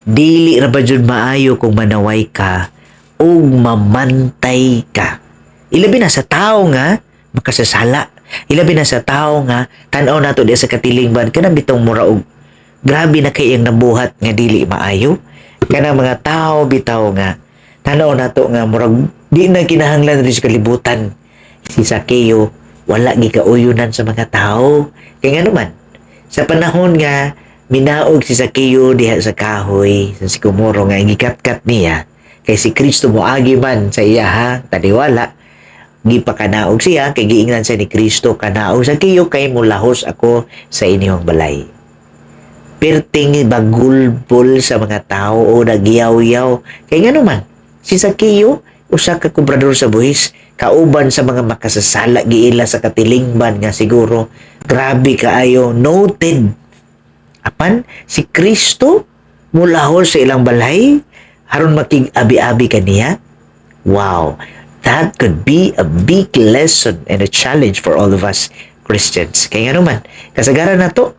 Dili ra ba jud maayo kung manaway ka ug mamantay ka? Ilabi na sa tao nga makasasala. Ilabi na sa tao nga tan-aw nato diya sa katilingban, kanang bitong mura og grabe na kay iyang nabuhat nga dili maayo. Kanang mga tao bitaw nga tan-aw nato nga murag di na kinahanglan rin sa kalibutan. Si Sakeo, wala gikauyunan sa mga tao. Kay nga naman, sa panahon nga minaog si Sakeo diha sa kahoy sa sikomoro nga gikatkat niya kay si Kristo moagi man sa iya ha taliwala, gipakanaog siya kay giingnan siya ni Kristo, "Kanaog, Sakeo, kay mulahos ako sa inyong balay." Perting bagulbol sa mga tao o nagyaw-yaw kay nga naman si Sakeo, usa ka kobrador sa buhis, kauban sa mga makasasala, giila sa katilingban nga siguro grabe kaayo noted. Apan si Kristo mulahos sa ilang balay aron makig-abi-abi kaniya. Wow, that could be a big lesson and a challenge for all of us Christians. Kaya nga naman, kasagaran na to,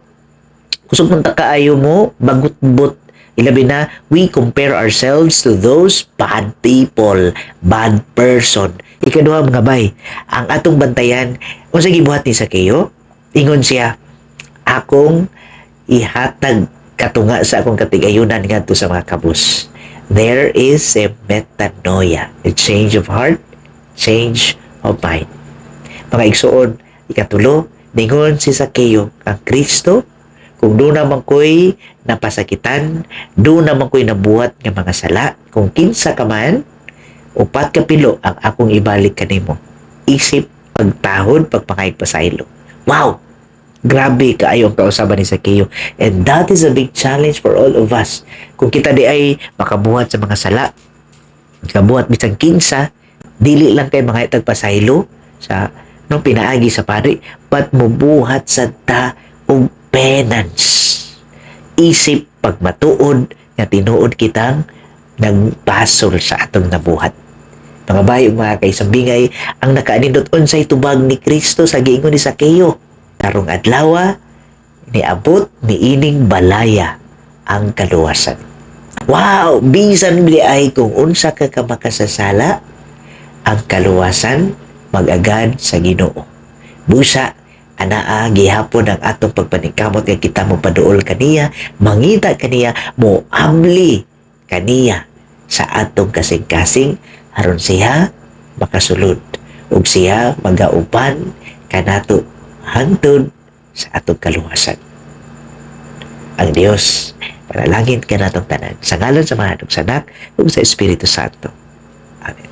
kusog man ta kaayo mo bagutbot, ilabi na we compare ourselves to those bad people, bad person. Ikaduha, mga bay, ang atong bantayan, unsa gibuhat ni Sakeo? Ingon siya, "Akong ihatag katunga sa akong katigayunan ngadto sa mga kabus." There is a metanoia, a change of heart, change of mind. Mga igsuon, ikatulo, ningon si Sakeo kang Kristo, "Kung duna man ko'y napasakitan, duna man ko'y nabuhat nga mga sala, kung kinsa ka man, upat ka pilo ang akong ibalik kanimo." Isip pagtahod, pagpangayog pasaylo. Wow! Grabe kaayo ang kausaban ni Sakeo. And that is a big challenge for all of us. Kung kita di ay makabuhat sa mga sala, makabuhat bisan kinsa, dili lang kay mga pasaylo sa no pinaagi sa pari, but mubuhat sa ta og penance. Isip pagmatuod nga tinuod kitang nagbasol sa atong nabuhat. Mga bay ug mga kaisambingay, ang nakaanindot unsay tubag ni Kristo sa giingon ni Sakeo. "Karong adlawa niabot niining balaya ang kaluwasan." Wow, bisan di ay kung unsa ka ka makasasala, ang kaluwasan mag-agad sa Ginoo. Busa anaa gihapon ang atong pagpaningkamot nga kita mo paduol kaniya, mangita kaniya, mo amli kaniya sa atong kasing-kasing aron siya makasulod ug siya magauban kanato hangtod sa atong kaluwasan. Ang Dios panalangin kanatong tanan. Sa ngalan sa Amahan ug sa Anak ug sa Espiritu Santo. Amen.